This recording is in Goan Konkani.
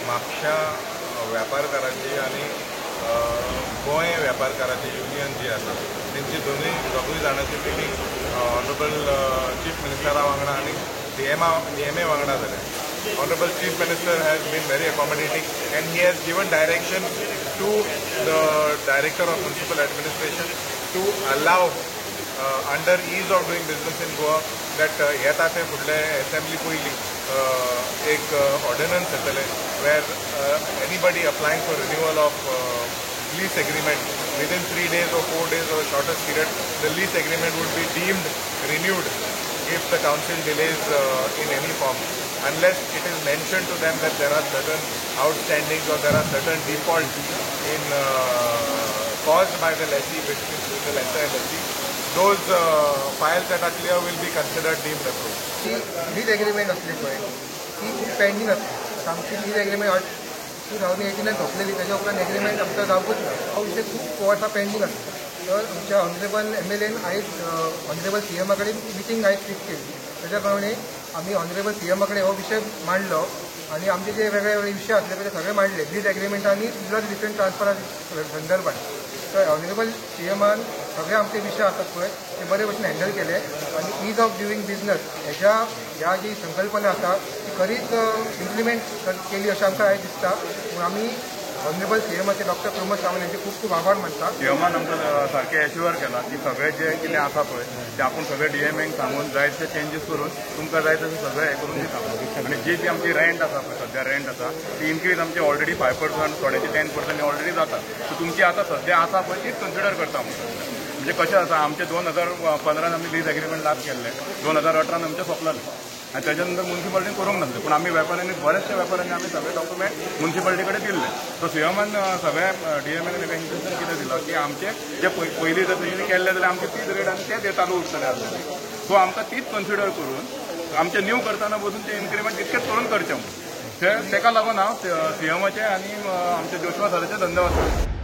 म्हापशा व्यापारकाराची आनी गोंय व्यापारकाराची युनियन जी आसा तेंची दोनूय दोगूय जाणांची मिटींग ऑनरेबल चीफ मिनिस्टरा वांगडा आनी डीएमए वांगडा जाल्या. Honorable Chief Minister has been very accommodating and he has given direction to the Director of Municipal Administration to allow under ease of doing business in Goa that येता ते फुडले असेंब्ली पयलीं एक ऑर्डिनन्स येतले where anybody applying for renewal of lease agreement within 3 days or 4 days or shortest period, the lease agreement would be deemed renewed if the council delays in any form, unless it is mentioned to them that there are certain outstandings or there are certain defaults in caused by the lessee, between the lessor and lessee. Those files that are clear will be considered deemed approved. ती लीज एग्रीमेंट असली पळय, ती खूब पेंडींग आसली. आतां आमची लीज एग्रीमेंट 2018नान सोंपलेली. ताच्या उपरांत एग्रीमेंट आमकां जावपूच ना. हो विशय खूब वर्सां पेंडींग आसलो. तर आमच्या ऑनरेबल एमएलएन आयज ऑनरेबल सीएमा कडेन मिटींग आयज फिक्स केली. ताच्या प्रमाणे आमी ऑनरेबल सीएमा कडेन हो विशय मांडलो आनी आमचे जे वेगळे वेगळे विशय आसले पळय, ते सगळे मांडले, लीज एग्रीमेंट आनी प्लस डिफरंट ट्रान्सफरा संदर्भात. तर ऑनरेबल सीएमान सगळे आमचे विशय आसात पळय, ते बरे भशेन हँडल केले आनी ईज ऑफ ड्युईंग बिझनस हेज्या ह्या जी संकल्पना आसा, ती खरीच इम्प्लिमेंट केली अशें आमकां आयज दिसता. पूण आमी ऑनरेबल सीएमाचे डॉक्टर प्रमोद सावंत यांचे खूब खूब आभार मानता. सीएमान आमकां सारकें एश्युअर केलां की सगळे जे कितें आसा पळय, ते आपूण सगळे डीएमएक सांगून जाय ते चेंजीस करून तुमकां जाय तशें सगळें हें करून दिता. आनी जी ती आमची रेंट आसा पळय, सद्या रेंट आसा ती इन्क्रीज आमची ऑलरेडी 5%, थोड्याची 10% ऑलरेडी जाता. सो तुमची आतां सद्या आसा पळय, तीच कन्सिडर करता म्हणून. म्हणजे कशें आसा, आमचे 2015न आमी लीज एग्रीमेंट लास्ट केल्ले, 2018न आमचें सोंपलेलें आनी ताच्या नंतर मुन्सिपालिटीन करूंक नासलें. पूण आमी वेपाऱ्यांनी, बरेचशे वेपाऱ्यांनी आमी सगळे डॉक्युमेंट मुन्सिपालिटी कडेन दिल्ले. सो सीएमान सगळ्या डीएमएन ताका इन्स्ट्रक्शन कितें दिलां की आमचे जे पयलीं जर तेंच्यांनी केल्ले जाल्यार आमचे तीच रेट आनी तेच चालू उरतले आसलेले. सो आमकां तीच कन्सिडर करून आमचे न्यू करतना बसून ते इन्क्रिमेंट तितकेच करून करचें म्हणून. ते ताका लागून हांव सीएमाचे आनी आमच्या जोशवा सराचे धन्यवाद करता.